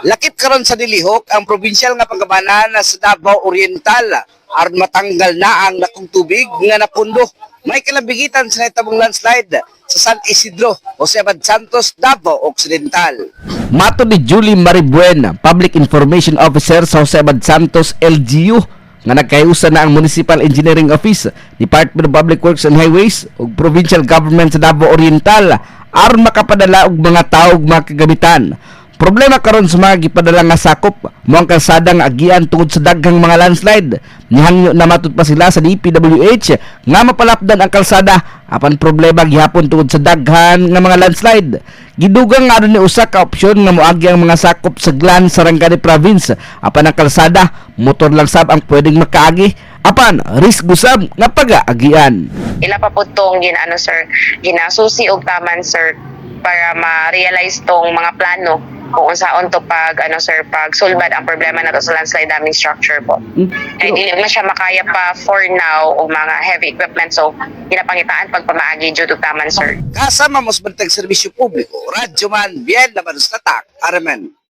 Lakip karon sa nilihok ang probinsyal nga pangkabanan sa Davao Oriental aron matanggal na ang dakong tubig nga napundo. May kalambigitan sa nahitabong landslide sa San Isidro, Jose Abad Santos, Davao Occidental. Mato ni Julie Maribuena, Public Information Officer sa Jose Abad Santos LGU, nga nagkayusa na ang Municipal Engineering Office, Department of Public Works and Highways ug Provincial Government sa Davao Oriental aron makapadala og mga tawo ug mga kagamitan. Problema karon sa mga gipadala nga sakop mo ang kalsada nga agian tungod sa daghang mga landslide. Nihangyo na matud pa sila sa DPWH nga mapalapdan ang kalsada, apan problema gihapon tungod sa daghan nga mga landslide. Gidugang nga adunay usa ka opsyon nga moagi ang mga sakop sa Glan, Sarangani Province, apan ang kalsada motor lang sab ang pwedeng makaagi, apan risk usab nga pag-aagian. Ila pa po tong ginaano, sir, ginasusi og taman, sir, para ma-realize tong mga plano kung unsaon to pag ano, sir, pag sulbad ang problema nato sa landslide damage structure po. Kay dili man siya makaya pa for now og mga heavy equipment, so ginapangitaan pag pamaagi due to taman, sir. Kasama mo sa Bantag Serbisyo Publiko, Radyo Man, Bien Laban sa Tatak, Aramen.